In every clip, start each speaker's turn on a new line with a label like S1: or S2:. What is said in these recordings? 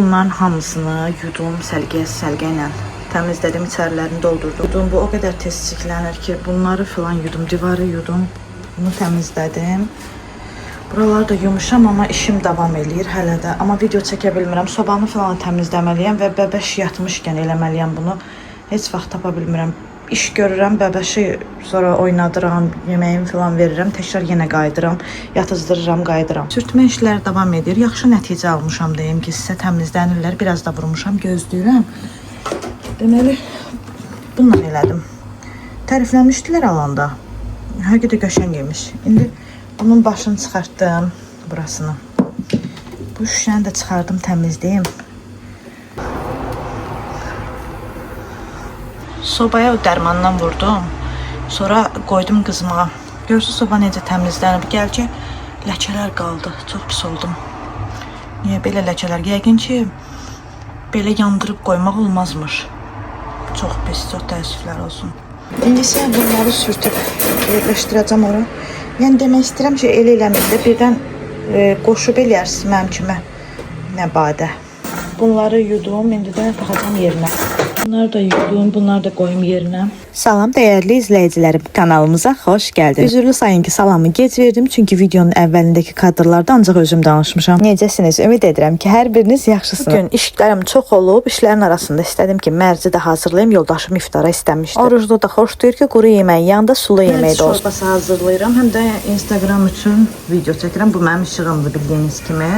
S1: Bunların hamısını yudum, səlqə səlqə ilə təmizlədim, içərilərini doldurdum. Bu o qədər tez çiklənir ki, bunları filan yudum, divarı yudum. Bunu təmizlədim. Buraları da yumuşam, amma işim davam eləyir hələ də. Amma video çəkə bilmirəm. Sobanı filan təmizləməliyəm və bəbəş yatmışkən eləməliyəm bunu. Heç vaxt tapa bilmirəm. İş görürəm, bəbəşi sonra oynadıram, yeməyimi filan verirəm, təkrar yenə qayıdıram, yatızdırıram, qayıdıram. Sürtmə işləri davam edir. Yaxşı nəticə almışam deyim ki, sizə təmizlənirlər. Biraz da vurmuşam, gözləyirəm. Deməli, bununla elədim. Tərifləmişdilər alanda. Həqiqətən qəşəng imiş. İndi bunun başını çıxartdım, burasını. Bu şüşəni də çıxardım, təmizləyim. Sobaya o dərmandan vurdum. Sonra qoydum qızmağa. Görsün soba necə təmizlənib. Gəl ki, ləkələr qaldı. Çox pis oldum. Niyə belə ləkələr? Yəqin ki, belə yandırıb qoymaq olmazmış. Çox pis, çox təəssüflər olsun. İndi isə bunları sürtüb yerləşdirəcəm ora. Yəni demək istəyirəm ki, elə eləməyin də birdən qoşub eləyərsiniz mənim kimi nə badə. Bunları yudum, indi də taxacam yerinə. Bunları da yudum, bunları da qoyum yerinə.
S2: Salam dəyərli izləyicilərim, kanalımıza xoş gəldiniz. Üzrlü sayın ki, salamı gec verdim, çünki videonun əvvəlindəki kadrlarda ancaq özüm danışmışam. Necəsiniz? Ümid edirəm ki, hər biriniz yaxşısınız.
S1: Bugün işlərim çox olub, işlərin arasında istədim ki, mərci də hazırlayım, yoldaşım iftara istəmişdi. Oruclu da xoşlayır ki, quru yeməyin yanında sulu yemək də olsun. Şorbası hazırlayıram, həm də Instagram üçün video çəkirəm. Bu mənim işığımdır bildiyiniz kimi.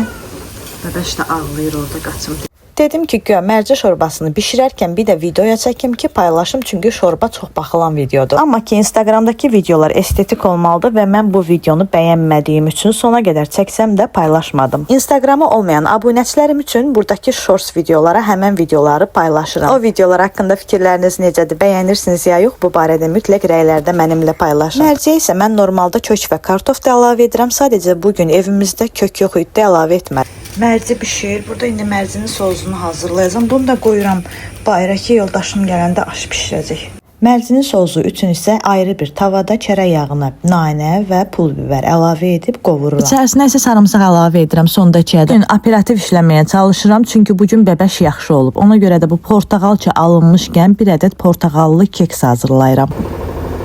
S1: Bəbəş də ağlayır orada qaçım.
S2: Dedim ki, güya mərci şorbasını bişirərkən bir də videoya çəkim ki, paylaşım, çünki şorba çox baxılan videodur. Amma ki, Instagramdakı videolar estetik olmalıdır və mən bu videonu bəyənmədiyim üçün sona qədər çəksəm də paylaşmadım. Instagramı olmayan abunəçilərim üçün buradakı shorts videolara həmən videoları paylaşıram. O videolar haqqında fikirləriniz necədir? Bəyənirsiniz ya yox? Bu barədə mütləq rəylərdə mənimlə paylaşın. Mərciyə isə mən normalda kök və kartof da əlavə edirəm. Sadəcə bu gün evimizdə kök yox idi, əlavə etmədim.
S1: Mərci bişir. Burada indi mərcinin sosunu hazırlayacağam. Bunu da qoyuram bayıra ki, yoldaşım gələndə aş bişirəcək.
S2: Mərcinin sosu üçün isə ayrı bir tavada kərə yağına nanə və pul biber əlavə edib qovururam.
S1: İçərisinə isə sarımsaq əlavə edirəm sonda 2 ədəd. Bugün operativ işləməyə çalışıram, çünki bu gün bəbəş yaxşı olub. Ona görə də bu portağal ki alınmışkən bir ədəd portağallı keks hazırlayıram.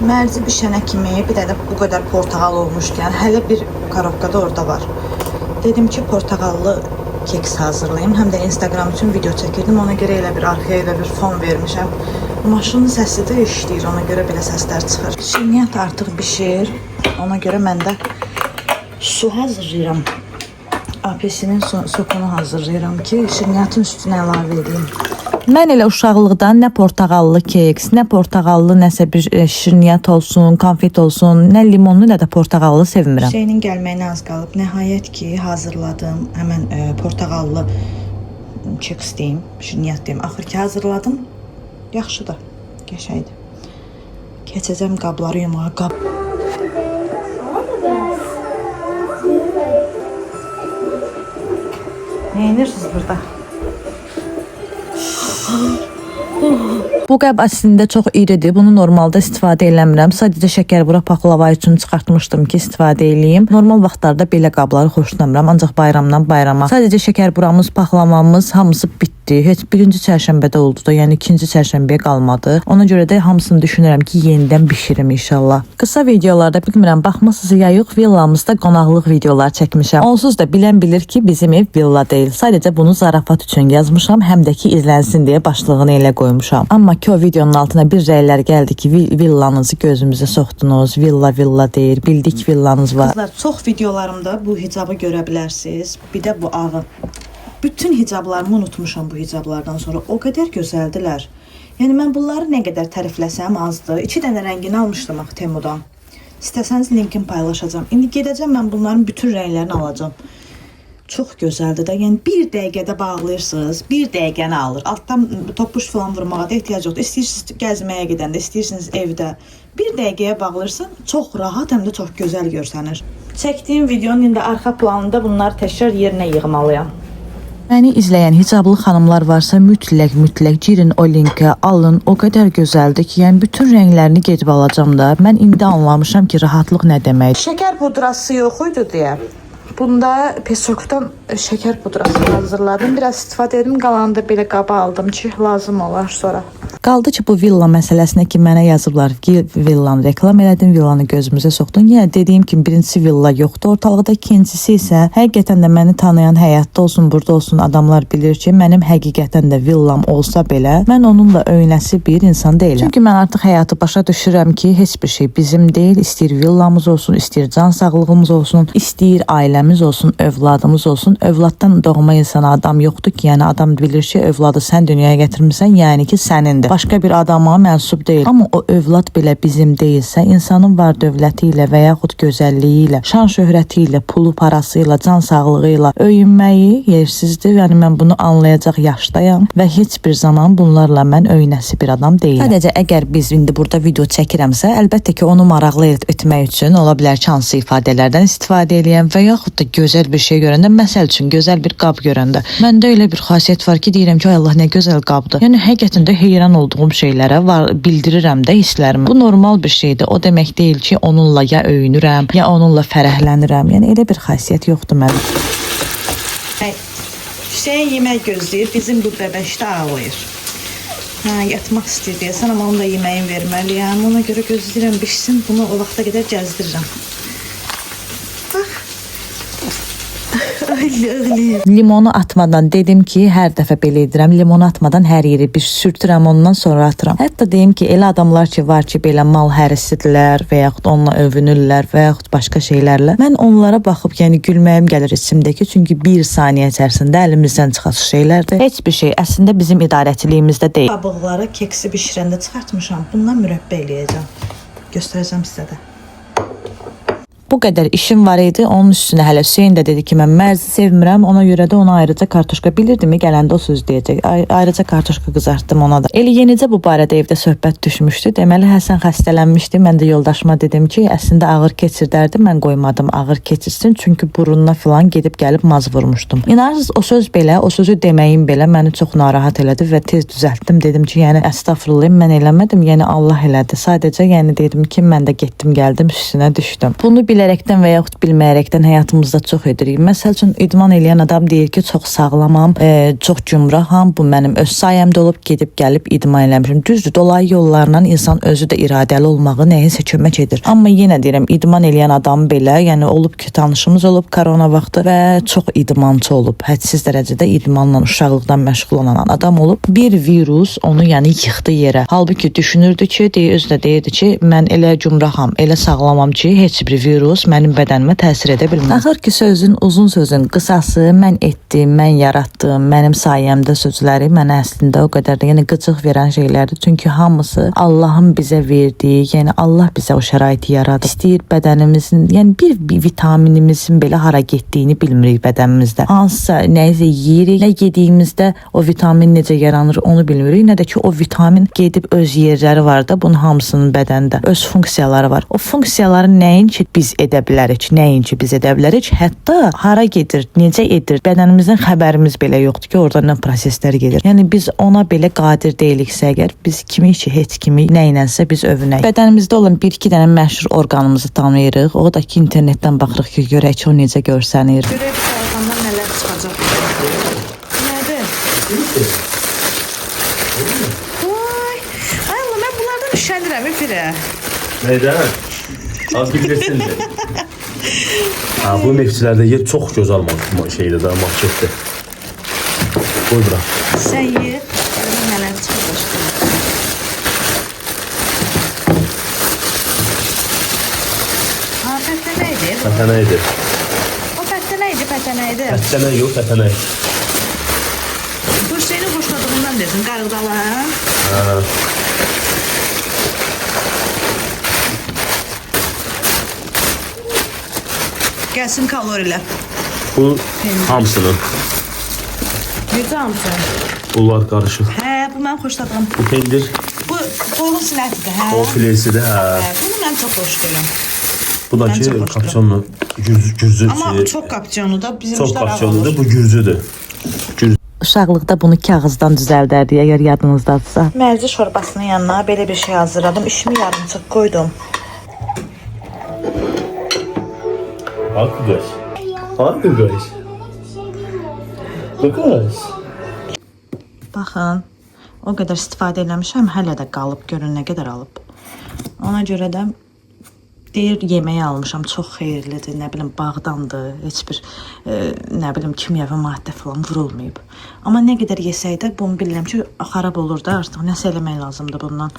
S1: Mərci bişənə kimi bir dənə bu qədər portağal olmuşkən hələ bir korobka da orada var. Dedim ki, portağallı keks hazırlayım. Həm də Instagram üçün video çəkirdim. Ona görə elə bir arxaya elə bir fon vermişəm. Maşının səsi də işləyir, ona görə belə səslər çıxır. Şirniyyat artıq bişir. Ona görə mən də su hazırlayıram. Apelsinin sokunu hazırlayıram ki, şirniyyatın üstünə əlavə edeyim.
S2: Mən elə uşaqlıqdan nə portağallı keks, nə portağallı nəsə bir şirniyyat olsun, konfet olsun, nə limonlu, nə də portağallı sevmirəm.
S1: Hüseynin gəlməyinə az qalıb. Nəhayət ki, hazırladım. Həmən portağallı keks deyim, şirniyyat deyim. Axır ki hazırladım. Yaxşıdır, qəşəngdir. Keçəcəm qabları yumağa. Qab Nə edirsiniz burada?
S2: Bu qəb əslində çox iridir. Bunu normalda istifadə eləmirəm. Sadəcə şəkərbura paxlava üçün çıxartmışdım ki, istifadə eləyim. Normal vaxtlarda belə qabları xoşlamıram, ancaq bayramdan bayrama. Sadəcə şəkərburamız, paxlavamız hamısı bitdi. Heç birinci çərşənbədə oldu da, yəni ikinci çərşənbəyə qalmadı. Ona görə də hamısını düşünürəm ki, yenidən bişirim inşallah. Qısa videolarda bilmirəm baxmısınız ya yox, villamızda qonaqlıq videolar çəkmişəm. Onsuz da bilən bilir ki, bizim ev villa deyil. Sadəcə bunu zarafat üçün yazmışam, həm də ki izlənsin deyə başlığını elə qoymuşam. Amma ki o videonun altına bir rəylər gəldi ki, villanızı gözümüzə soxdunuz, villa villa deyir, bildik villanız var.
S1: Qızlar, çox videolarımda bu hicabı görə bilərsiniz. Bir də bu ağı. Bütün hicablarımı unutmuşam bu hicablardan sonra. O qədər gözəldilər. Yəni mən bunları nə qədər tərifləsəm azdır. 2 dənə rəngini almışdım axı Temudan. İstəsəniz linkini paylaşacağam. İndi gedəcəm mən bunların bütün rənglərini alacağam. Çox gözəldir də. Yəni bir dəqiqədə bağlayırsınız, bir dəqiqəni alır. Altdan topuş falan vurmağa da ehtiyac yoxdur. İstəyirsiniz gəzməyə gedəndə, istəyirsiniz evdə. Bir dəqiqəyə bağlayırsan, çox rahat, həm də çox gözəl görsənir. Çəkdiyim videonun indi arxa planında bunları təkrar yerinə yığmalıyam.
S2: Məni izləyən hicablı xanımlar varsa mütləq girin o linkə, alın. O qədər gözəldir ki, yəni bütün rənglərini gedib alacağam da. Mən indi anlamışam ki, rahatlıq nə deməkdir.
S1: Şəkər pudrası yox idi deyə. Bunda pesokdan şəkər pudrası hazırladım. Biraz istifadə etdim, qalanını da belə qaba aldım ki, lazım olar sonra.
S2: Qaldı ki, bu villa məsələsinə ki, mənə yazıblar ki, villanı reklam elədin, villanı gözümüzə soxdun. Yenə dediyim kimi, birincisi villa yoxdur ortalıqda, ikincisi isə həqiqətən də məni tanıyan həyatda olsun, burada olsun adamlar bilir ki, mənim həqiqətən də villam olsa belə, mən onunla öyünəsi bir insan deyiləm. Çünki mən artıq həyatı başa düşürəm ki, heç bir şey bizim deyil, istəyir villamız olsun, istəyir can sağlığımız olsun, istəyir ailəmiz olsun, övladımız olsun. Övladdan doğma insana adam yoxdur ki, yəni adam bilir ki, övladı sən dünyaya gətirmisən, yəni ki, sənindir. Başqa bir adama mənsub deyil. Amma o övlad belə bizim deyilsə, insanın var dövləti ilə və yaxud gözəlliyi ilə, şan şöhrəti ilə, pulu, parası ilə, can sağlığı ilə öyünməyi yersizdir. Yəni mən bunu anlayacaq yaşdayam və heç bir zaman bunlarla mən öyünəsi bir adam deyiləm. Sadəcə əgər biz indi burada video çəkirəmsə, əlbəttə ki, onu maraqlı etmək üçün ola bilər ki, hansı ifadələrdən istifadə eləyəm və yaxud da gözəl bir şey görəndə, məsəl üçün gözəl bir qab görəndə, məndə elə bir xasiyyət var ki, deyirəm ki, ay Allah nə gözəl qabdır. Yəni həqiqətən də heyran olduğum şeylərə var bildirirəm də hisslərimi. Bu normal bir şeydir. O demək deyil ki, onunla ya öyünürəm, ya onunla fərəhlənirəm. Yəni elə bir xasiyyət yoxdur məndə.
S1: Hüseyin yemək gözləyir, bizim bu bəbəş də ağlayır. Hə, yatmaq istəyir deyəsən, amma onu da yeməyini verməliyəm. Ona görə gözləyirəm bişsin, bunu o vaxta qədər gəzdirirəm. Bax. Ay, ağlayır.
S2: Limonu atmadan dedim ki, hər dəfə belə edirəm. Limonu atmadan hər yeri bir sürtürəm, ondan sonra atıram. Hətta deyim ki, elə adamlar ki var ki, belə mal hərisidirlər və yaxud onunla övünürlər və yaxud başqa şeylərlə. Mən onlara baxıb, yəni gülməyim gəlir içimdəki, çünki bir saniyə içərisində əlimizdən çıxası şeylərdir. Heç bir şey əslində bizim idarəçiliyimizdə deyil.
S1: Qabıqları keksi bişirəndə çıxartmışam. Bundan mürəbbə eləyəcəm. Göstərəcəm sizə də.
S2: Bu qədər işim var idi. Onun üstünə hələ Hüseyn də dedi ki, mən mərzi sevmirəm. Ona görə də ona ayrıca kartoşka bilirdim gələndə o söz deyəcək. Ayrıca kartoşka qızartdım ona da. Elə yenicə bu barədə evdə söhbət düşmüşdü. Deməli Həsən xəstələnmişdi. Mən də yoldaşıma dedim ki, əslində ağır keçirdərdi. Mən qoymadım ağır keçirsin, çünki burnuna filan gedib gəlib maz vurmuşdum. İnanırsınız o söz belə, o sözü deməyim belə məni çox narahat elədi və tez düzəltdim. Dedim ki, yəni əstəğfurullah, mən eləmədim. Yəni Allah elədi. Sadəcə yəni dedim ki, mən də getdim, gəldim, üstünə düşdüm. Bunu bilərəkdən və yaxud bilməyərəkdən həyatımızda çox edirik. Məsəl üçün idman eləyən adam deyir ki, çox sağlamam, çox cümraham, bu mənim öz sayəmdə olub, gedib gəlib idman eləmişim. Düzdür, dolayı yollarla insan özü də iradəli olmağı nəyinsə kömək edir. Amma yenə deyirəm, idman eləyən adam belə, yəni olub ki, tanışımız olub korona vaxtı və çox idmançı olub, hədsiz dərəcədə idmanla uşaqlıqdan məşğul olan adam olub. Bir virus onu yəni yıxdı yerə. Halbuki düşünürdü ki, deyir, özü də deyirdi ki, mən elə cümraham, elə sağlamam ki, heç bir virus mənim bədənimə təsir edə bilməz. Axır ki, sözün uzun sözün qısası, mən etdim, mən yaratdım, mənim sayəmdə sözləri mənə əslində o qədər də yəni qıcıq verən şeylərdir. Çünki hamısı Allahın bizə verdiyi, yəni Allah bizə o şəraiti yaradıb. İstəyir bədənimizin, yəni bir vitaminimizin belə hara getdiyini bilmirik bədənimizdə. Hansısa nəyisə yeyirik, nə yediyimizdə o vitamin necə yaranır onu bilmirik, nə də ki o vitamin gedib öz yerləri var da bunun hamısının bədəndə öz funksiyaları var. O funksiyaları nəinki biz edə bilərik, nəinki biz edə bilərik, hətta hara gedir, necə edir, bədənimizdən xəbərimiz belə yoxdur ki, orada nə proseslər gedir. Yəni biz ona belə qadir deyiliksə əgər, biz kimik ki, heç kimi nə ilənsə biz övünək. Bədənimizdə olan bir-iki dənə məşhur orqanımızı tanıyırıq. O da ki internetdən baxırıq ki, görək ki, o necə görsənir.
S1: Görək bu tarafından nələr çıxacaq. Nədir? Vay! Ay Allah, mən bunlardan üşənirəm Firə.
S3: Neyden? Az bilirsin de. Ha, bu neftçilərdə yer çox gözəl şeydə də marketdə. Qoy bura.
S1: Sən ye, görək nələr çıxacaq. Ha, pətənə idi.
S3: Pətənə idi.
S1: O pətənə idi, pətənə idi.
S3: Pətənə yox, pətənə.
S1: Bu Hüseynin xoşladığından desin, qarğıdalı, hə?
S3: Ha.
S1: Gəlsin kalorilər.
S3: Bu hamısının.
S1: Necə hamısı?
S3: Bunlar qarışıq.
S1: Hə, bu mənim xoşladığım.
S3: Bu pendir,
S1: Bu qoyun sinətidir, hə?
S3: o filesidir, hə.
S1: Hə, bunu mən çox xoşlayıram.
S3: Bu da
S1: Mən
S3: ki,
S1: çox xoşlayıram.
S3: kapçonlu gürcü
S1: Amma çox kapçonlu da bizim
S3: çox
S1: işlər ağ
S3: kapçonludur,
S1: olur.
S3: bu gürcüdür. Gürcü.
S2: Uşaqlıqda bunu kağızdan düzəldərdik, əgər yadınızdadırsa.
S1: Mərci şorbasının yanına belə bir şey hazırladım. İşimi yarımçıq qoydum.
S3: Bak göz. Ay Guguş. Guguş.
S1: Baxın, o qədər istifadə eləmişəm, hələ də qalıb, görün nə qədər alıb. Ona görə də deyir yeməyi almışam, çox xeyirlidir, nə bilim bağdandır, heç bir nə bilim kimyəvi maddə falan vurulmayıb. Amma nə qədər yesək də bunu bilirəm ki, xarab olur da artıq, nəsə eləmək lazımdır bundan.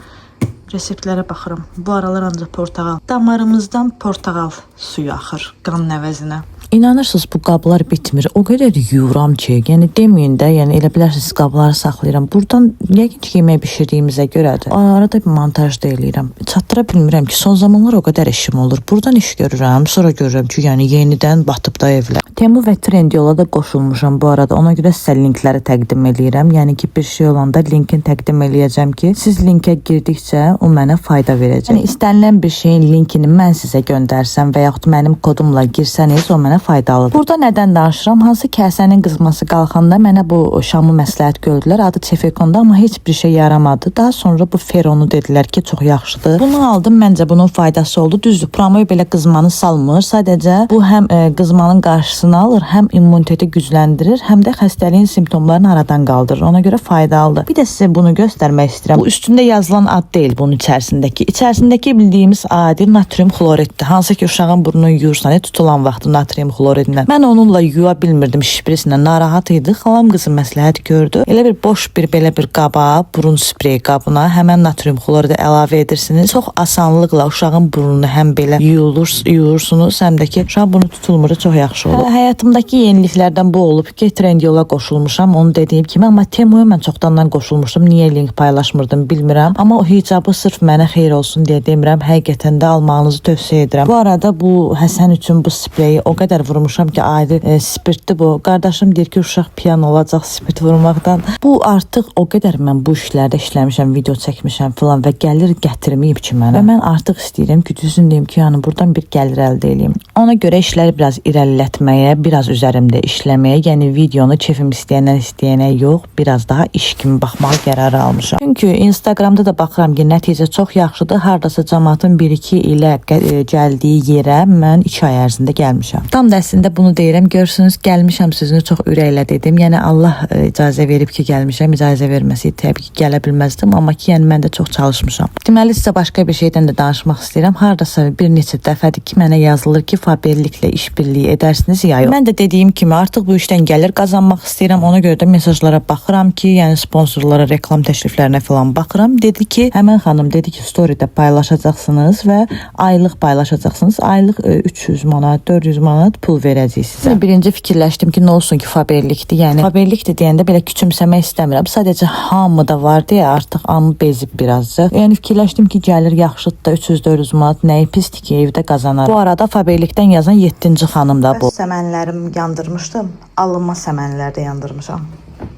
S1: Reseptlərə baxıram. Bu aralar ancaq portağal. Damarımızdan portağal suyu axır qan əvəzinə.
S2: İnanırsınız bu qablar bitmir. O qədər yuyuram ki, yəni deməyin də, yəni elə bilərsiniz qabları saxlayıram. Burdan yəqin ki yemək bişirdiyimizə görədir. Arada bir montaj da eləyirəm. Çatdıra bilmirəm ki, son zamanlar o qədər işim olur. Burdan iş görürəm, sonra görürəm ki, yəni yenidən batıb da evlər. Temu və Trendyol-a da qoşulmuşam bu arada. Ona görə sizə linkləri təqdim eləyirəm. Yəni ki, bir şey olanda linkini təqdim eləyəcəm ki, siz linkə girdikcə o mənə fayda verəcək. Yəni istənilən bir şeyin linkini mən sizə göndərsəm və yaxud mənim kodumla girsəniz, o mənə faydalıdır. Burada nədən danışıram? Hansı kəsənin qızması qalxanda mənə bu şamı məsləhət gördülər. Adı Çefekonda, amma heç bir şey yaramadı. Daha sonra bu Feronu dedilər ki, çox yaxşıdır. Bunu aldım. Məncə bunun faydası oldu. Düzdür, Pramoy belə qızmanı salmır. Sadəcə bu həm qızmanın qarşısını alır, həm immuniteti gücləndirir, həm də xəstəliyin simptomlarını aradan qaldırır. Ona görə faydalıdır. Bir də sizə bunu göstərmək istəyirəm. Bu üstündə yazılan ad deyil bunun içərisindəki. İçərisindəki bildiyimiz adi natrium xloriddir. Hansı ki uşağın burnunu yuyursan, tutulan vaxtı natrium xloridindən. Mən onunla yuya bilmirdim, şprislə narahat idi. Xalam qızı məsləhət gördü. Elə bir boş bir belə bir qaba, burun spreyi qabına həmən natrium xloridi əlavə edirsiniz. Çox asanlıqla uşağın burnunu həm belə yuyulur, yuyursunuz, həm də ki uşağın burnu tutulmur, çox yaxşı olur. Həyatımdakı yeniliklərdən bu olub ki, Trendyol-a qoşulmuşam, onu dediyim kimi, amma Temuya mən çoxdandan qoşulmuşdum. Niyə link paylaşmırdım bilmirəm. Amma o hicabı sırf mənə xeyir olsun deyə demirəm. Həqiqətən də almağınızı tövsiyə edirəm. Bu arada bu Həsən üçün bu spreyi o qədər vurmuşam ki, adi spirtdir bu. Qardaşım deyir ki, uşaq piyan olacaq spirt vurmaqdan. Bu artıq o qədər mən bu işlərdə işləmişəm, video çəkmişəm filan və gəlir gətirməyib ki mənə. Və mən artıq istəyirəm ki, düzün deyim ki, yəni burdan bir gəlir əldə eləyim. Ona görə işləri biraz irəlilətməyə, biraz üzərimdə işləməyə, yəni videonu kefim istəyəndən istəyənə yox, biraz daha iş kimi baxmağa qərarı almışam. Çünki Instagramda da baxıram ki, nəticə çox yaxşıdır. Hardasa cəmaatın 1-2 ilə gəldiyi yerə mən 2 ay ərzində gəlmişəm. Tam da əslində bunu deyirəm. Görürsünüz, gəlmişəm sözünü çox ürəklə dedim. Yəni Allah icazə verib ki, gəlmişəm. İcazə verməsəydi təbii ki, gələ bilməzdim, amma ki, yəni mən də çox çalışmışam. Deməli sizə başqa bir şeydən də danışmaq istəyirəm. Hardasa bir neçə dəfədir ki, mənə yazılır ki, Faberliklə işbirliyi edərsiniz ya yox. Mən də dediyim kimi artıq bu işdən gəlir qazanmaq istəyirəm. Ona görə də mesajlara baxıram ki, yəni sponsorlara, reklam təkliflərinə falan baxıram. Dedi ki, həmin xanım dedi ki, story-də paylaşacaqsınız və aylıq paylaşacaqsınız. Aylıq 300 manat, 400 manat pul verəcək sizə. Birinci fikirləşdim ki, nə olsun ki, Faberlikdir. Yəni Faberlikdir deyəndə belə küçümsəmək istəmirəm. Sadəcə hamıda var deyə artıq anı bezib birazca. Yəni fikirləşdim ki, gəlir yaxşıdır da 300-400 manat nəyi pisdir ki, evdə qazanaram. Bu arada Faberlikdən yazan 7-ci xanım da bu.
S1: Bəs səmənlərimi yandırmışdım. Alınma səmənlər də yandırmışam.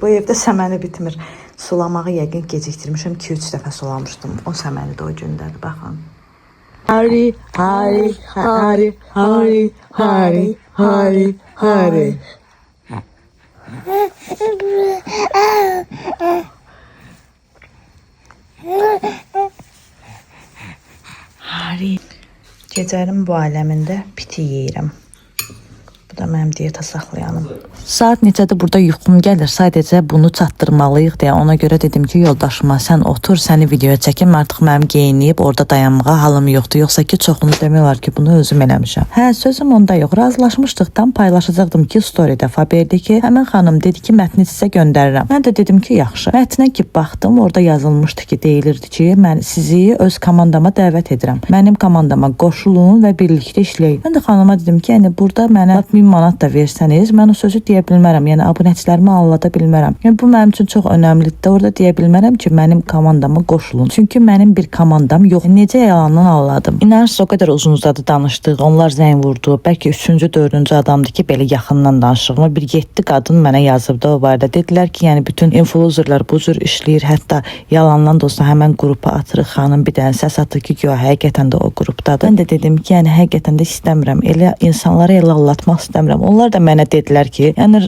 S1: Bu evdə səməni bitmir. Sulamağı yəqin gecikdirmişəm. 2-3 dəfə sulamışdım. O səməni də o gündədir, baxın.
S4: Hari, Hari, Hari, Hari, Hari, Hari, Hari.
S1: Hari. Gecənin bu aləmində piti yeyirəm. Bu da mənim dieta saxlayanım.
S2: Saat neçədir burada yuxum gəlir. Sadəcə bunu çatdırmalıyıq deyə ona görə dedim ki, yoldaşıma sən otur, səni videoya çəkim. Artıq mənim geyinib orada dayanmağa halım yoxdur. Yoxsa ki, çoxunuz demək olar ki, bunu özüm eləmişəm. Hə, sözüm onda yox. Razılaşmışdıq, tam paylaşacaqdım ki, story-də Faberdi ki, həmin xanım dedi ki, mətni sizə göndərirəm. Mən də dedim ki, yaxşı. Mətnə ki baxdım, orada yazılmışdı ki, deyilirdi ki, mən sizi öz komandama dəvət edirəm. Mənim komandama qoşulun və birlikdə işləyək. Mən də xanıma dedim ki, yəni burada mənə lap 1000 manat da versəniz, mən o sözü deyə bilmərəm. Yəni abunəçilərimi aldada bilmərəm. Yəni bu mənim üçün çox önəmlidir. də. Orada deyə bilmərəm ki, mənim komandama qoşulun. Çünki mənim bir komandam yox. Necə yalandan aldadım. İnanırsınız o qədər uzun-uzadı danışdıq. Onlar zəng vurdu. Bəlkə 3-cü, 4-cü adamdır ki, belə yaxından danışığıma bir 7 qadın mənə yazıbdı o barədə. Dedilər ki, yəni bütün influencerlar bu cür işləyir. Hətta yalandan da olsa həmən qrupa atırıq xanım bir dənə səs atır ki, güya həqiqətən də o qrupdadır. Mən də dedim ki, yəni həqiqətən də istəmirəm. Elə insanları elə aldatmaq istəmirəm. Onlar da mənə dedilər ki, Yəni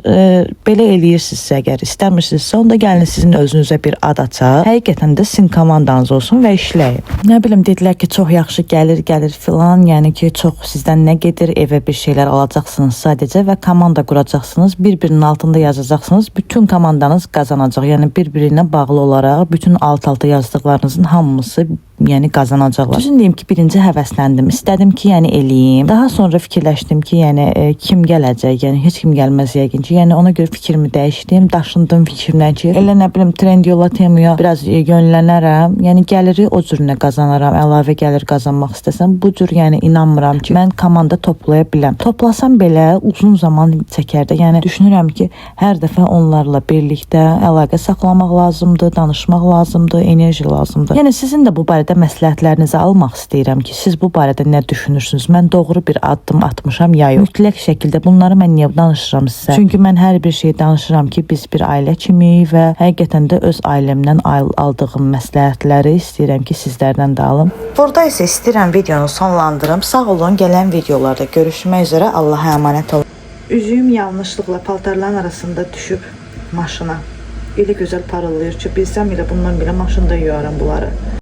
S2: belə eləyirsinizsə əgər istəmirsinizsə, onda gəlin sizin özünüzə bir ad açaq. Həqiqətən də sizin komandanız olsun və işləyin. Nə bilim dedilər ki, çox yaxşı gəlir, gəlir filan. Yəni ki, çox sizdən nə gedir, evə bir şeylər alacaqsınız sadəcə və komanda quracaqsınız. Bir-birinin altında yazacaqsınız. Bütün komandanız qazanacaq. Yəni bir-birinə bağlı olaraq bütün alt-alta yazdıqlarınızın hamısı yəni qazanacaqlar. Düzünü deyim ki, birinci həvəsləndim. İstədim ki, yəni eləyim. Daha sonra fikirləşdim ki, yəni kim gələcək? Yəni heç kim gəlməz yəqin ki. Yəni ona görə fikrimi dəyişdim, daşındım fikrimdən ki, elə nə bilim Trendyol-a, Temuya biraz yönlənərəm. Yəni gəliri o cürünə qazanaram. Əlavə gəlir qazanmaq istəsəm, bu cür yəni inanmıram ki, mən komanda toplaya biləm. Toplasam belə uzun zaman çəkər də. Yəni düşünürəm ki, hər dəfə onlarla birlikdə əlaqə saxlamaq lazımdır, danışmaq lazımdır, enerji lazımdır. Yəni sizin də bu barədə məsləhətlərinizi almaq istəyirəm ki, siz bu barədə nə düşünürsünüz? Mən doğru bir addım atmışam ya yox? Mütləq şəkildə bunları mən niyə danışıram sizə? Çünki mən hər bir şey danışıram ki, biz bir ailə kimiyik və həqiqətən də öz ailəmdən aldığım məsləhətləri istəyirəm ki, sizlərdən də alım.
S1: Burada isə istəyirəm videonu sonlandırım. Sağ olun, gələn videolarda görüşmək üzrə. Allaha əmanət olun. Üzüyüm yanlışlıqla paltarların arasında düşüb maşına. Elə gözəl parıldayır ki, bilsəm elə bundan belə maşında yuyaram bunları.